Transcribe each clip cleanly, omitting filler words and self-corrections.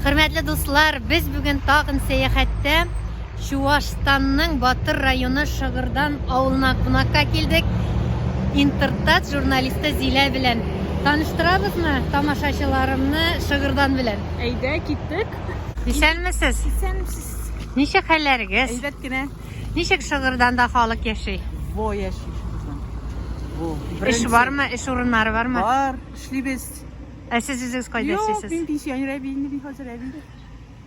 Хөрмәтле дуслар, без бүген тагын сәяхәттә Чуашстанның Батыр районы Шыгырдан авылына кунакка килдек. Интертат журналисты Зилә белән. Таныштырабызмы тамашачыларымны Шыгырдан белән? Әйдә, киттек. Исәнмесез? Исәнмесез. Ничек хәлләрегез? Әйбәт кенә. Ничек Шыгырданда халык яши? Во яши Шыгырдан. Во. Эш бармы? Эш урыннары бармы? Бар, эшлибез. Ә сез үзегез кайда Юк, эшлисез? мин пенсионер әби инде, мин хәзер әби.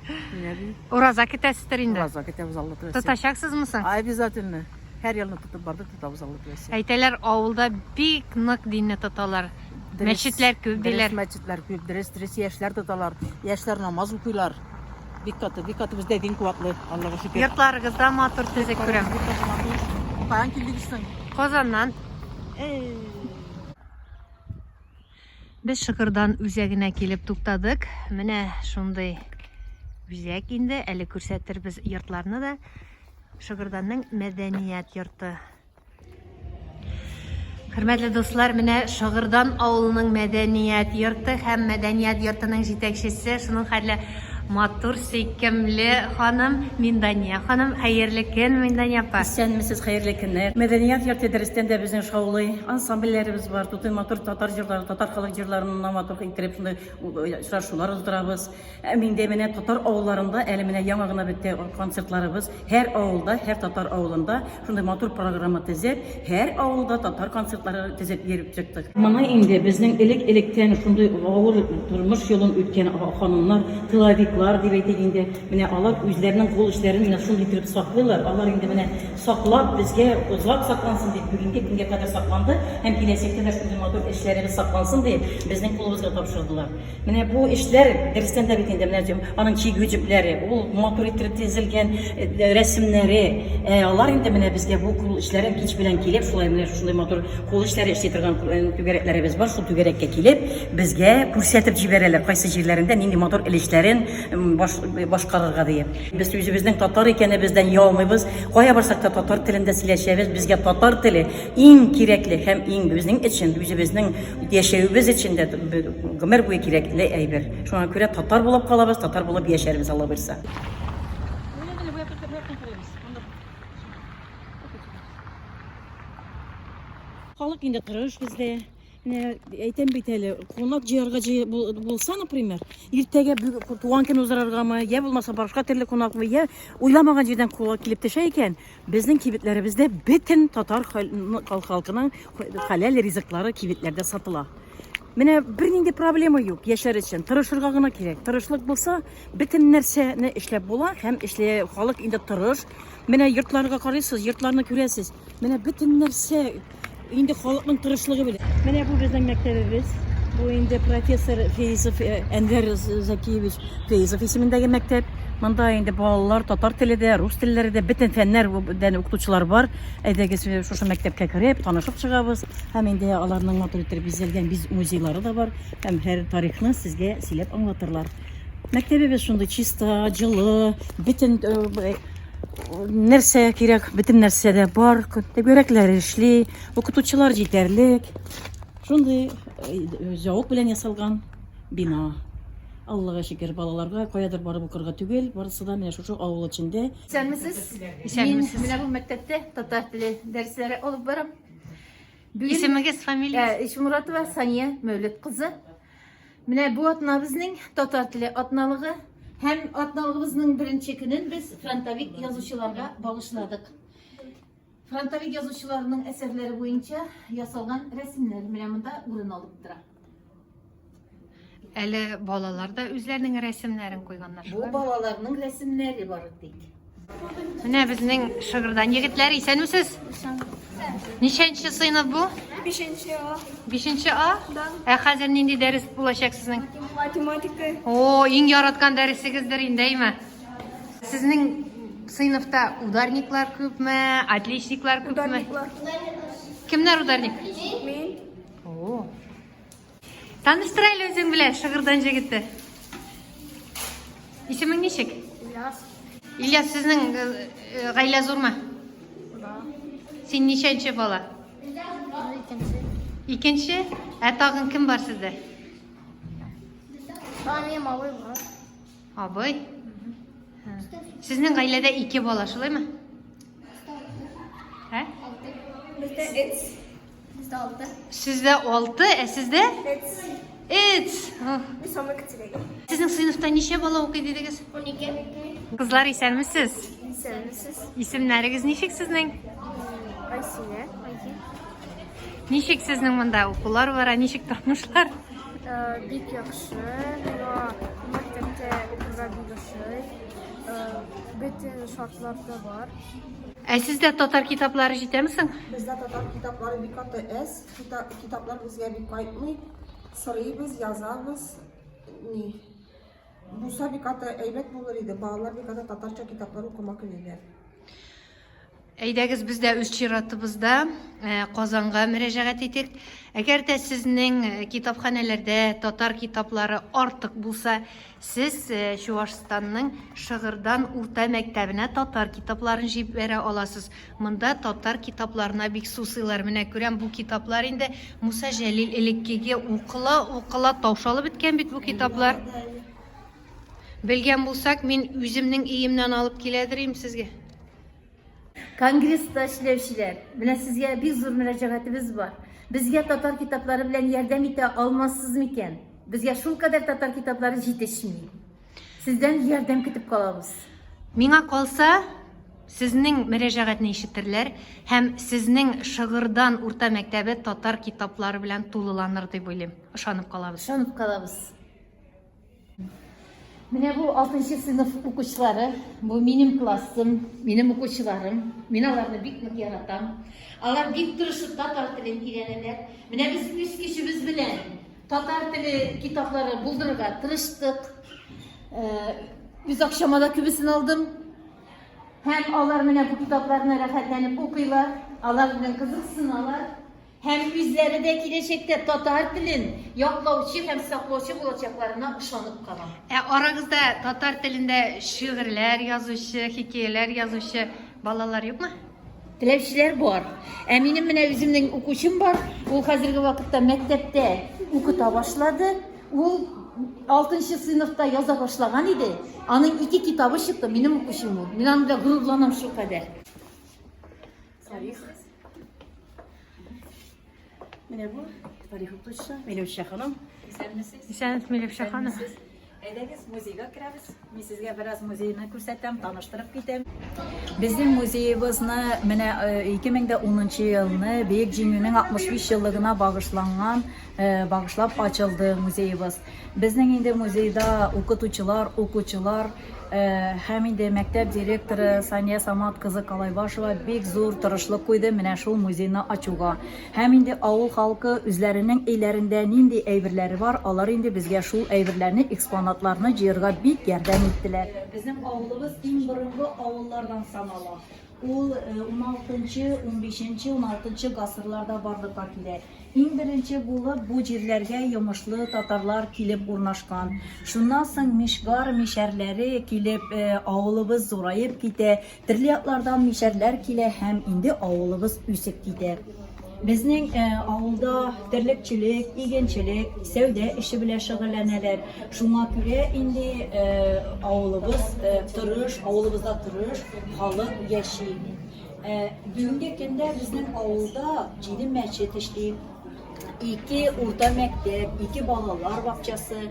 Мин әби. Ураза көтәсездер инде. Ураза көтәбез, Алла теләсә. Тотачаксызмы соң? Обязательно. Һәр елны тотып бардык, тотабыз, Алла теләсә. Әйтәләр, авылда бик нык динне тоталар. Мәчетләр күп диләр. Дөрес, мәчетләр күп, дөрес, дөрес, яшьләр тоталар. Яшьләр намаз укыйлар. Бик каты, бик каты бездә дин куәтле, Аллага шөкер. Йортларыгыз да матур, төзек күрәм. Бик каты матур. Каян килдегез соң? Казаннан. Эй. Без Шыгырдан үзәгенә килеп туктадык. Менә шундый үзәк инде. Әле күрсәтербез йортларны да. Шыгырданның мәдәният йорты. Хөрмәтле дуслар, менә Шыгырдан авылының мәдәният йорты һәм мәдәният йортының җитәкчесе, шуның хәтле матур, сөйкемле ханым Миндания ханым. Хәерле көн, Миндания апа. Исәнмесез, хәерле көннәр. Мәдәният йорты дөрестән дә безнең шаулый. Ансамбльләребез бар, тутый матур татар җырлары, татар халык җырларына матур иттереп шундый очрашулар уздырабыз. Ә инде менә татар авылларында әле менә яңа гына бетте концертларыбыз. Һәр авылда, һәр татар авылында шундый матур программа төзеп, һәр авылда татар концертлары төзеп йөреп чыктык. Моны инде безнең элек-электән шундый авыр тормыш юлын үткән ханымнар, тыловиклар дип әйтик инде, менә алар үзләренең кул эшләрен менә шундый итеп саклыйлар. Алар инде менә саклап, безгә озак саклансын дип, бүгенге көнгә кадәр сакланды һәм киләчәктә дә шундый матур эшләребез саклансын дип, безнең кулыбызга тапшырдылар. Менә бу эшләр дөрестән дә бит инде менә аның чигү җепләре, ул матур иттереп тезелгән э, рәсемнәре. Ә алар инде менә безгә бу кул эшләрен кич белән килеп, шулай менә шушындый матур кул эшләре эшли торган э, түгәрәкләребез бар, шул түгәрәккә килеп, безгә күрсәтеп җибәрәләр, кайсы җирләрендә нинди матур эл эшләрен баш, башкарырга диеп. Без үзебезнең татар икәнебездән ялмыйбыз. Кая барсак та татар телендә сөйләшәбез. Безгә татар теле иң кирәкле һәм иң безнең өчен үзебезнең Яшәвебез өчен дә гомер буе кирәкле әйбер. Шуңа күрә татар булып калабыз, татар булып яшәрбез, Алла боерса. Халык инде тырыш бездә. Менә әйтәм бит әле, кунак җыярга булса, например, иртәгә туган көн уздырыргамы, я булмаса башка төрле кунакмы, я уйламаган җирдән кунак килеп төшә икән, Безнең кибетләребездә бөтен татар халкының хәләл ризыклары кибетләрдә сатыла. Менә бернинди проблема юк яшәр өчен. Тырышырга гына кирәк. Тырышлык булса, бөтен нәрсәне эшләп була һәм эшле халык инде тырыш. Менә йортларга карыйсыз, йортларны күрәсез. Менә бөтен нәрсә Инде халыкның тырышлыгы белән. Менә бу безнең мәктәбебез. Бу инде профессор Фейзов э, Әнвәр Закиевич Фейзов исемендәге мәктәп. Монда инде балалар татар теле дә, рус телләре дә, бөтен фәннәрдән укытучылар бар. Әйдәгез э, шушы мәктәпкә кереп, танышып чыгабыз. Һәм инде аларның матур итеп бизәлгән биз музейлары да бар. Һәм һәр тарихны сезгә сөйләп аңлатырлар. Мәктәбебез шундый чиста, җылы, бөтен э, нәрсә кирәк, бөтен нәрсә дә бар. Түгәрәкләр эшли, укытучылар җитәрлек. Шундый э, зәвык белән ясалган бина. Аллага шөкер, балаларга каядыр барып укырга түгел, барысы да менә шушы авыл эчендә. Исәнмесез. Исәнмесез. Мин менә бу мәктәптә татар теле дәресләре алып барам. Бүген Исемегез, фамилиягез? Э, Ишмуратова Сания Мәүлет кызы. Менә бу атна безнең татар теле атналыгы һәм атналыгыбызның беренче көнен без фронтовик язучыларга багышладык. Фронтовик язучыларның әсәрләре буенча ясалган рәсемнәр менә монда урын алып тора. Әле балалар да үзләренең рәсемнәрен куйганнар. Бу балаларның рәсемнәре бары тик. Менә безнең Шыгырдан егетләр, исәнмесез? Ничәнче сыйныф бу? Бишенче А. Бишенче А? Да. Ә хәзер нинди дәрес булачак сезнең? Математика. О, иң яраткан дәресегездер инде, әйме? Сезнең сыйныфта ударниклар күпме, отличниклар күпме? Ударниклар. Кемнәр ударник? Мин. О. Таныштыр әле үзең белән, Шыгырдан җегете. Исемең ничек? Ильяс. Ильяс, сезнең э, э, гаилә зурмы? Да. Син ничәнче бала? Икенче. Икенче? Ә тагын кем бар сездә? Әнием, абый, брат. Абый. Сезнең гаиләдә ике бала, шулаймы? Ә? Бездә эц. Бездә алты. Сездә алты, ә сездә? Эц. Эц. Мин самый кечерәге. Сезнең сыйныфта ничә бала укый дидегез? 12. Кызлар, исәнмесез? Исәнмесез. Исемнәрегез ничек сезнең? Айсинә. Айгөл. Ничек сезнең монда укулар бара, ничек тормышлар? Э, бик яхшы. Миңа мәктәптә укырга бик ошый. Э, бөтен шартлар да бар. Ә сездә татар китаплары җитәме соң? Бездә татар китаплары бик каты әз. Китаплар безгә бик кайтмый. Сорыйбыз, язабыз. Ни. Булса бик каты әйбәт булыр иде. Балалар бик каты татарча китаплар укымак телиләр. Әйдәгез, без дә үз чиратыбызда э, Казанга мөрәҗәгать итик. Әгәр дә сезнең э, китапханәләрдә татар китаплары артык булса, сез э, Чувашстанның Шыгырдан урта мәктәбенә татар китапларын җибәрә аласыз. Монда татар китапларына бик сусыйлар. Менә күрәм, бу китаплар инде Муса Җәлил элеккеге укыла, укыла таушалып беткән бит бу китаплар. Белгән булсак, мин үземнең өемнән алып киләдер идем сезгә. Конгресста эшләүчеләр, менә сезгә бик зур мөрәҗәгатебез бар. Безгә татар китаплары белән ярдәм итә алмассыз микән? Безгә шулкадәр татар китаплары җитешми. Сездән ярдәм көтеп калабыз. Миңа калса, сезнең мөрәҗәгатьне ишетерләр һәм сезнең Шыгырдан урта мәктәбе татар китаплары белән тулыланыр дип уйлыйм. Ышанып калабыз. Ышанып калабыз. Менә бу 6 сыйныф укучылары, бу минем классым, минем укучыларым. Мин аларны бик нык яратам. Алар бик тырышып татар телен өйрәнәләр. Менә без үз көчебез белән татар теле китаплары булдырырга тырыштык. Э, үз акчама да күбесен алдым. Һәм алар менә бу китапларны рәхәтләнеп укыйлар, алар белән кызыксыналар. Һәм үзләре дә киләчәктә татар телен яклаучы һәм саклаучы булачакларына ышанып калам. Ә арагызда татар телендә шигырьләр язучы, хикәяләр язучы балалар юкмы? Теләүчеләр бар. Ә минем менә үземнең укучым бар. Ул хәзерге вакытта мәктәптә укыта башлады. Ул 6 сыйныфта яза башлаган иде. Аның ике китабы чыкты, минем укучым ул. Мин аның белән горурланам шулкадәр. Тарих. Менә бу тарих укытучысы Миләүшә ханым. Исәнмесез. Исәнмесез, Миләүшә ханым. Әйдәгез, музейга керәбез. Мин сезгә бераз музейны күрсәтәм, таныштырып китәм. Безнең музеебызны менә 2010 э, елны Бөек Җиңүнең 65 еллыгына багышланган, э, багышлап ачылды музеебыз. Безнең инде музейда укытучылар, укучылар Һәм инде мәктәп директоры Сания Самат кызы Калайбашева бик зур тырышлык куйды менә шул музейны ачуга. Һәм инде авыл халкы үзләренең өйләрендә нинди әйберләре бар, алар инде безгә шул әйберләрне, экспонатларны җыерга бик ярдәм иттеләр. Безнең авылыбыз иң борынгы авыллардан санала. Ул уналтынчы, унбишенче, уналтынчы гасырларда барлыкка килә. Иң беренче булып бу җирләргә йомышлы татарлар килеп урнашкан. Шуннан соң мишгар мишәрләре килеп, авылыбыз зураеп китә, төрле яклардан мишәрләр килә һәм инде авылыбыз үсеп китә. Безнең авылда терлекчелек, игенчелек, сәүдә эше белән шөгыльләнәләр. Шуңа күрә инде авылыбыз тырыш, авылыбызда тырыш халык яши. Бүгенге көндә безнең авылда җиде мәчет эшли, ике урта мәктәп, ике балалар бакчасы,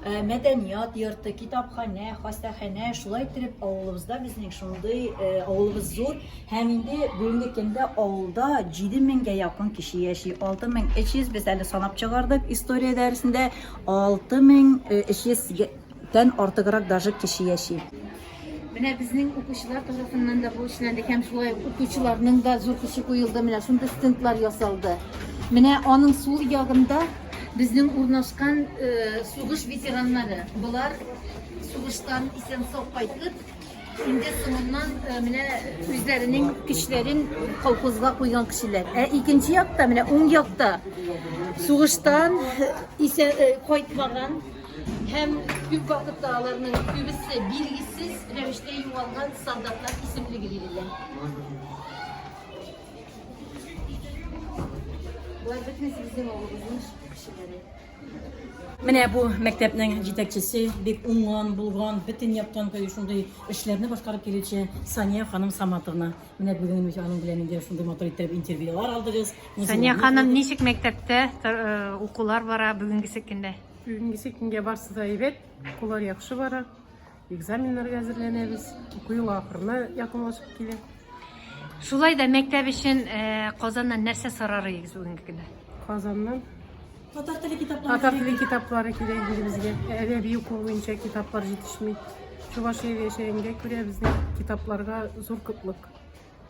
мәдәният йорты, китапханә, хастаханә. Шулай иттереп авылыбызда безнең шундый авылыбыз зур. Һәм инде бүгенге көндә авылда 7000 гә якын кеше яши. 6300 без әле санап чыгардык история дәресендә. 6300 тән артыграк даже кеше яши. Менә безнең укучылар тарафыннан да бу эшләнде һәм шулай ук укучыларның да зур көче куелды. Менә шундый стендлар ясалды. Менә аның сул ягында безнең урнашкан э, сугыш ветераннары. Болар сугыштан исән-сау кайтып, Инде соңыннан э, менә үзләренең көчләрен колхозга куйган кешеләр. Ә икенче якта, менә уң якта сугыштан э, исә э, кайтмаган һәм күп вакытта аларның күбесе билгесез рәвештә югалган солдатлар исемлеге бирелә. Болар бөтенесе безнең авылыбызның кешеләре. Менә бу мәктәпнең җитәкчесе бик уңган, булган, бөтен яктан шундый эшләрне башкарып килүче Сания ханым Саматовна. Менә бүген үзе аның белән инде шундый матур иттереп интервьюлар алдыгыз. Сания ханым, ничек мәктәптә э, укулар бара бүгенгесе көндә? Бүгенгесе көнгә барсы да әйбәт, укулар яхшы бара. Экзаменнарга әзерләнәбез. Уку елы ахырына якынлашып килә. Шулай да мәктәп өчен э, Казаннан нәрсә сорар идегез бүгенге көндә? Казаннан Татар теле китаплары. Татар теле китаплары кирәк инде безгә. Әдәби уку буенча китаплар җитешми. Чувашиядә яшәгәнгә күрә безнең китапларга зур кытлык.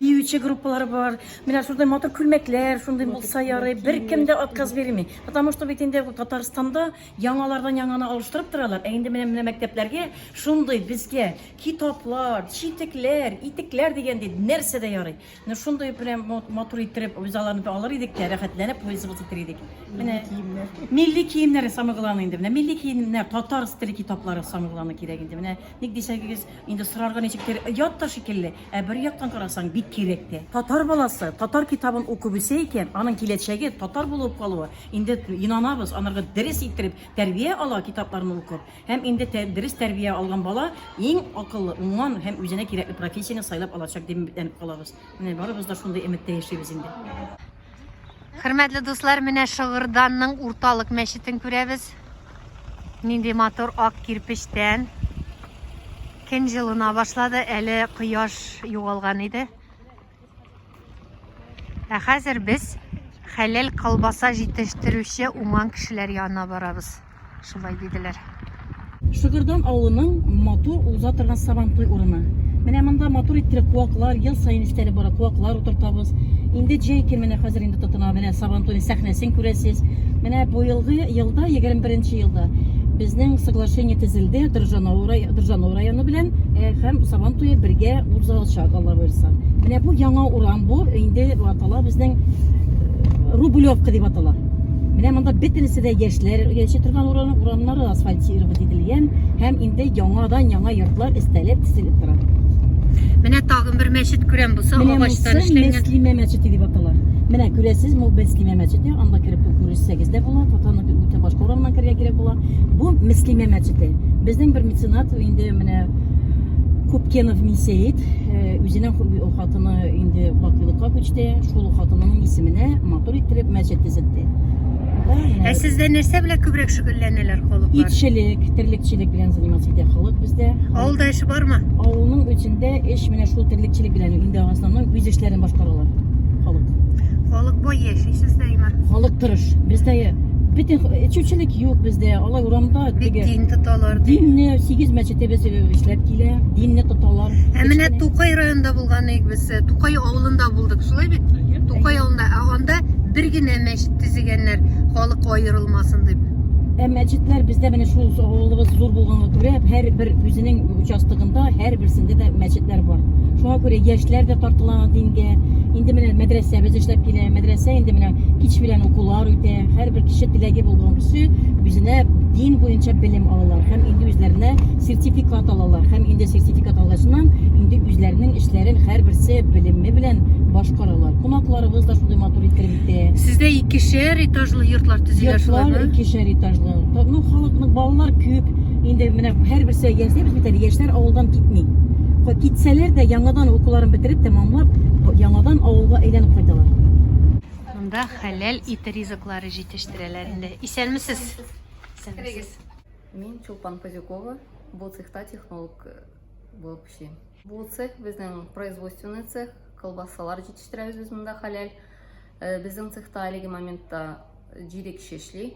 Биюче группалар бар. Менә шундый матур күлмәкләр, шундый булса ярый. Беркем дә отказ бирми. Потому что бит инде Татарстанда яңалардан яңаны алыштырып торалар. Ә инде менә менә мәктәпләргә шундый безгә китаплар, читекләр, итекләр дигәндәй нәрсә дә ярый. Менә шундый прям матур иттереп без аларны алыр идек тә, рәхәтләнеп пользоваться итер идек. Менә киемнәр. Милли киемнәр самое главное инде. Менә милли киемнәр, татар теле китаплары самое главное кирәк инде. Менә ник дисәгез, инде сорарга ничектер ят та шикелле. Ә бер яктан карасаң, бик кирәк тә. Татар баласы татар китабын укып үсә икән, аның киләчәге татар булып калуы, инде инанабыз, анарга дөрес иттереп тәрбия ала китапларны укып. Һәм инде дөрес тәрбия алган бала иң акыллы, уңган һәм үзенә кирәкле профессияне сайлап алачак дип өметләнеп калабыз. Менә барыбыз да шундый өметтә яшибез инде. Хөрмәтле дуслар, менә Шыгырданның урталык мәчетен күрәбез. Нинди матур ак кирпечтән. Көн җылына башлады, әле кояш югалган иде. Ә хәзер без хәләл колбаса җитештерүче уңган кешеләр янына барабыз. Шулай диделәр. Шыгырдан авылының матур уза торган Сабантуй урыны. Менә монда матур иттереп куаклар ел саен өстәлеп бара, куаклар утыртабыз. Инде җәй көн менә хәзер инде тотына, менә Сабантуйның сәхнәсен күрәсез. Менә бу елгы елда, 21 елда безнең соглашение төзелде Држанов районы белән э, һәм Сабан туе бергә узачак, Алла боерса. Менә бу яңа урам бу инде атала безнең э, Рублевка дип атала. Менә монда бөтенесе дә яшьләр яши торган урын, урамнары асфальтировать ителгән һәм инде яңадан яңа йортлар өстәлеп төзелеп тора. Менә тагын бер мәчет күрәм, бусы Менә агачтан монысы эшләнгән. Мөслимә мәчете дип атала. Менә күрәсез, бу Мөслимә мәчете, анда кереп күрсәгез дә була, Татарның үтә башка урамыннан керергә кирәк була. Бу Мөслимә мәчете. Безнең бер меценат инде менә Купкенов Мисәет э, үзенең хатыны инде бакыйлыкка күчте. Шул хатынының исеменә матур иттереп мәчет төзетте. Ә сездә нәрсә белән күбрәк шөгыльләнәләр халыклар? Итчелек, терлекчелек белән заниматься итә халык бездә. Авылда эш бармы? Авылның эчендә эш менә шул терлекчелек белән инде основной үз эшләрен башкаралар халык. Халык бай яши сездә имә. Халык тырыш. Бездә бөтен эчүчелек юк бездә. Алай урамда Бик теге дин тоталар ди. Динне 8 мәчетебез эшләп килә. Динне тоталар. Ә менә Тукай районында булган идек без. Э, Тукай авылында булдык, шулай бит? Тукай авылында. Ә анда бер генә мәчет төзегәннәр, халык аерылмасын дип. Ә мәчетләр бездә менә шул авылыбыз зур булганга күрә, һәрбер үзенең участогында һәрберсендә дә мәчетләр бар. Шуңа күрә яшьләр дә тартыла дингә. Инде менә мәдрәсәбез эшләп килә. Мәдрәсә инде менә кич белән укулар үтә. Һәрбер кеше теләге булган кеше үзенә дин буенча белем алалар һәм инде үзләренә сертификат алалар. Һәм инде сертификат алгачыннан инде үзләренең эшләрен һәрберсе белеме белән башкаралар. Кунакларыбыз да шундый матур иттереп итә. Сездә икешәр этажлы йортлар төзиләр Йортлар шулаймы? икешәр этажлы. Ну, халыкның балалар күп. Инде менә һәрберсе яшьләр бит әле, яшьләр авылдан китми. Китсәләр дә яңадан укуларын бетереп, тәмамлап, яңадан авылга әйләнеп кайталар. Монда хәләл ит ризыклары җитештерәләр инде. Исәнмесез. Исәнмесез. Мин Чулпан Пазюкова, бу цехта технолог булып эшлим. Бу цех безнең производственный цех, колбасалар җитештерәбез без монда хәләл. Э, безнең цехта әлеге моментта җиде кеше эшли.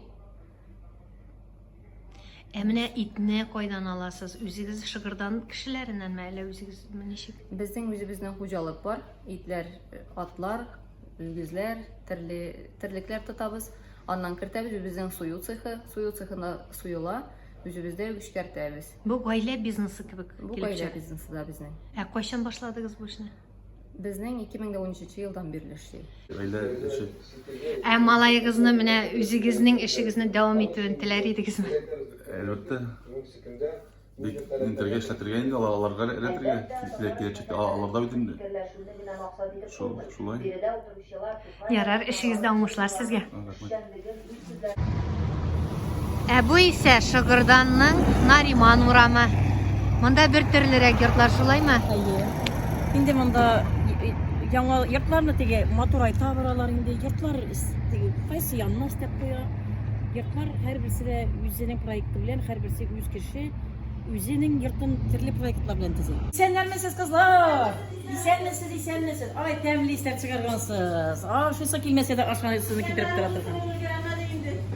Ә менә итне кайдан аласыз? Үзегез Шыгырдан кешеләреннәнме, әллә үзегезме ничек? Безнең үзебезнең хуҗалык бар. Итләр, э, атлар, үгезләр, терле, терлекләр тотабыз. Аннан кертәбез үзебезнең сую цехы. Сую цехында суела, үзебездә үк эшкәртәбез. Бу гаилә бизнесы кебек Бу килеп гаилә чыга. бизнесы да безнең. Ә кайчан башладыгыз бу эшне? Безнең 2013 елдан бирле эшли. Гаилә эше. Ә малаегызны менә үзегезнең эшегезне дәвам итүен теләр идегезме? Әлбәттә. Бик интергә эшләтергә инде, аларга эләтергә киләчәктә аларда бит инде. Шул, шулай. Ярар, эшегездә уңышлар сезгә. Рәхмәт. Ә бу исә Шыгырданның Нариман урамы. Монда бер төрлерәк йортлар, шулаймы? Әйе. Инде монда яңа йортларны теге матурайта баралар инде. Йортлар теге кайсы янына өстәп куя. Йортлар һәрберсе дә үзенең проекты белән, һәрберсе үз кеше, үзенең йортын төрле проектлар белән төзи. Исәннәрмесез, кызлар! Исәнмесез, исәнмесез. Ай, тәмле исләр чыгаргансыз. Ашыйсы килмәсә дә ашханәсезне китереп тора торган.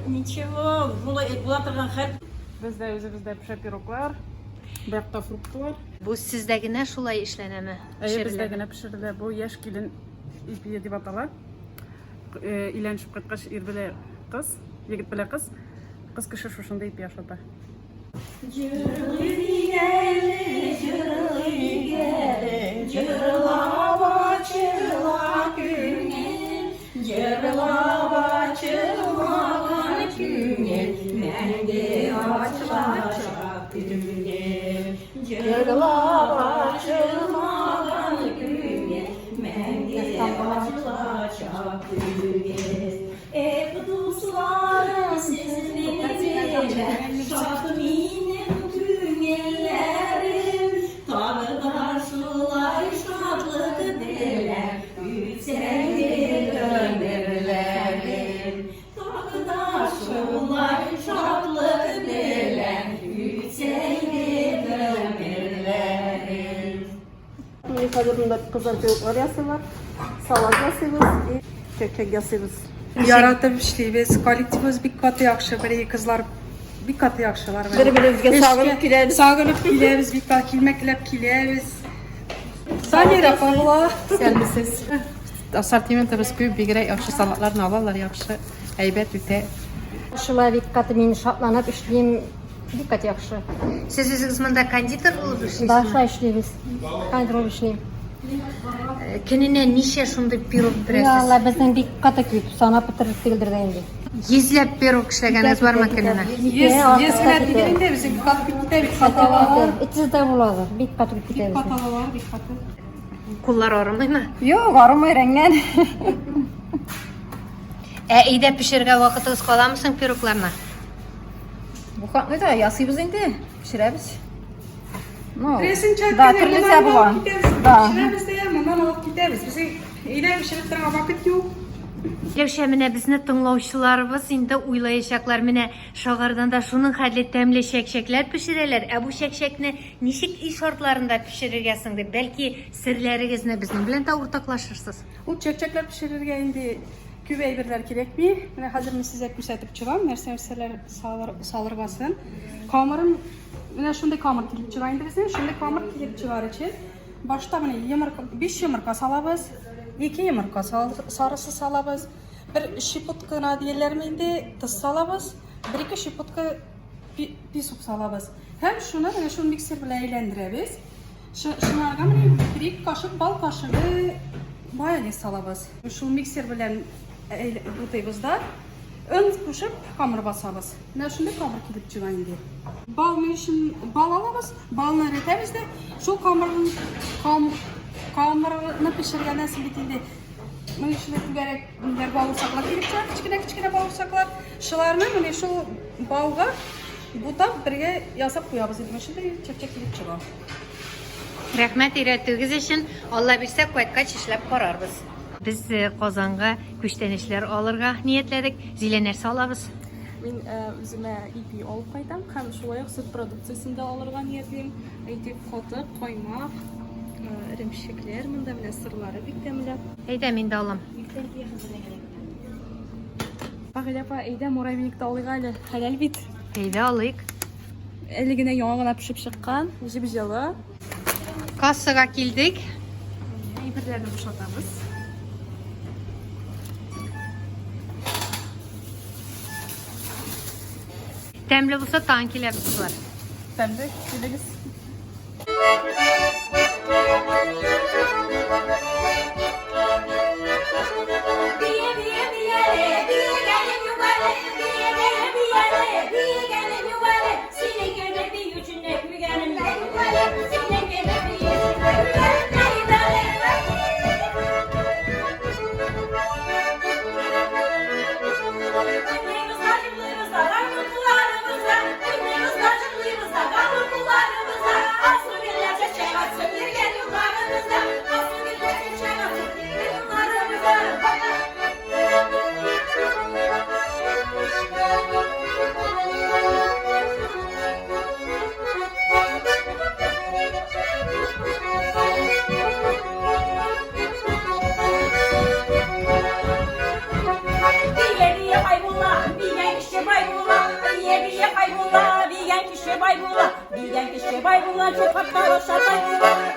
Ничего, була, була торган хәл. Бездә үзебездә пешә пироглар, бакта фруктлар. Бу сездә генә шулай эшләнәме? Әйе, бездә генә пешерелә. Бу яшь килен ипие дип атала. Өйләнешеп кайткач ир белә кыз, егет белә кыз, кыз кеше шушындый ипи ашата. Җырлый әле, җырлый әле, җырлап ачыла күңел, җырлап ачылмаган күңел, мәңге ачылачак күңел, җырлап ачылмаган күңел, мәңге ачылачак күңел. Эх, дусларым, сезнең белән шат минем күңелләрем. Тагы да шулай шатлык белән үтсәгез гомерләрем. Тагы да шулай шатлык белән үтсәгез гомерләрем. Менә хәзер монда кызлар пироглар ясыйлар, салат ясыйбыз и чәк-чәк ясыйбыз. Яратып эшлибез. Коллективыбыз бик каты яхшы. Бер кызлар бик каты яхшылар. Бер-беребезгә сагынып киләбез. Сагынып киләбез, бик каты килмәкләп киләбез. Самира Павла. Исәнмесез. Ассортиментыбыз күп, бигрәк яхшы салатларны алалар, яхшы, әйбәт үтә. Шулай бик каты мин шатланып эшлим. Бик каты яхшы. Сез үзегез монда кондитер булып эшлисезме? Да, шулай эшлибез. Кондитер булып эшлим. Э, көненә ничә шундый пирог бирәсез? Я Алла, безнең бик каты күп, санап бетереп түгелдер дә инде. Йөзләп пирог эшләгәнегез бармы көненә? 100 генә түгел инде, безнең каты күп китә бит, хаталар. 300 дә буладыр, бик каты күп китә безнең. Хаталар бик каты. Куллар арымыймы? Юк, арымый, рәңгән. Ә өйдә пешерергә вакытыгыз каламы соң пирогларны? Бу хакны да ясыйбыз инде, пешерәбез. Ну, Рәсем да, төрлечә була. Да. Пешерәбез дә, моннан алып китәбез. Безнең өйдә пешереп торырга вакыт юк. Ләүшә, менә безне тыңлаучыларыбыз инде уйлаячаклар, менә Шагардан да шуның хәтле тәмле чәкчәкләр пешерәләр, ә бу чәкчәкне ничек өй шартларында пешерергә соң дип, бәлки серләрегезне безнең белән дә уртаклашырсыз. Ул чәкчәкләр пешерергә инде күп әйберләр кирәкми. Менә хәзер мин сезгә күрсәтеп чыгам, нәрсә-нәрсәләр салыр, салыргасын. Камырым менә шундый камыр килеп чыга инде безнең. Шундый камыр килеп чыгар өчен башта менә йомырка, 5 йомырка салабыз, 2 йомырка сал, сарысы салабыз, бер щепотка гына диярләрме инде, тоз салабыз, бер ике щепотка песок салабыз. Һәм шуны менә шул миксер белән әйләндерәбез. Шыңарга менә бер-ике кашык бал кашыгы майонез салабыз. Шул миксер белән бутыйбыз да, он кушып камыр басабыз. Менә шундый камыр килеп чыга инде. Бал ни өчен бал алабыз? Балны эретәбез дә, шул камырны камырны пешергәннән соң бит инде менә шундый түгәрәк ниләр бавырсаклар килеп чыга, кечкенә-кечкенә бавырсаклар. Шуларны менә шул балга Бутап бергә ясап куябыз инде. Шундый чәкчәк килеп чыга. Рәхмәт өйрәтүегез өчен. Алла бирсә, кайткач эшләп карарбыз. Без э, Казанга күчтәнәчләр алырга ниятләдек. Зилә, нәрсә алабыз? Мин э, үземә ипи алып кайтам һәм шулай ук сөт продукциясен дә алырга ниятлим. Әйтик, катык, каймак, э, эремчекләр монда менә сырлары бик тәмле. Әйдә, мин дә алам. Фагыйлә апа, әйдә муравейникта алыйк әле. Хәләл бит. Әйдә алыйк. Әле генә яңа гына пешеп чыккан, җеп-җылы. Кассага килдек. Әйберләрне бушатабыз. Тәмле булса, тагын киләбез, кызлар. Тәмле, килегез. кеше бай була, дигән кеше бай була, чупакта ашардай була.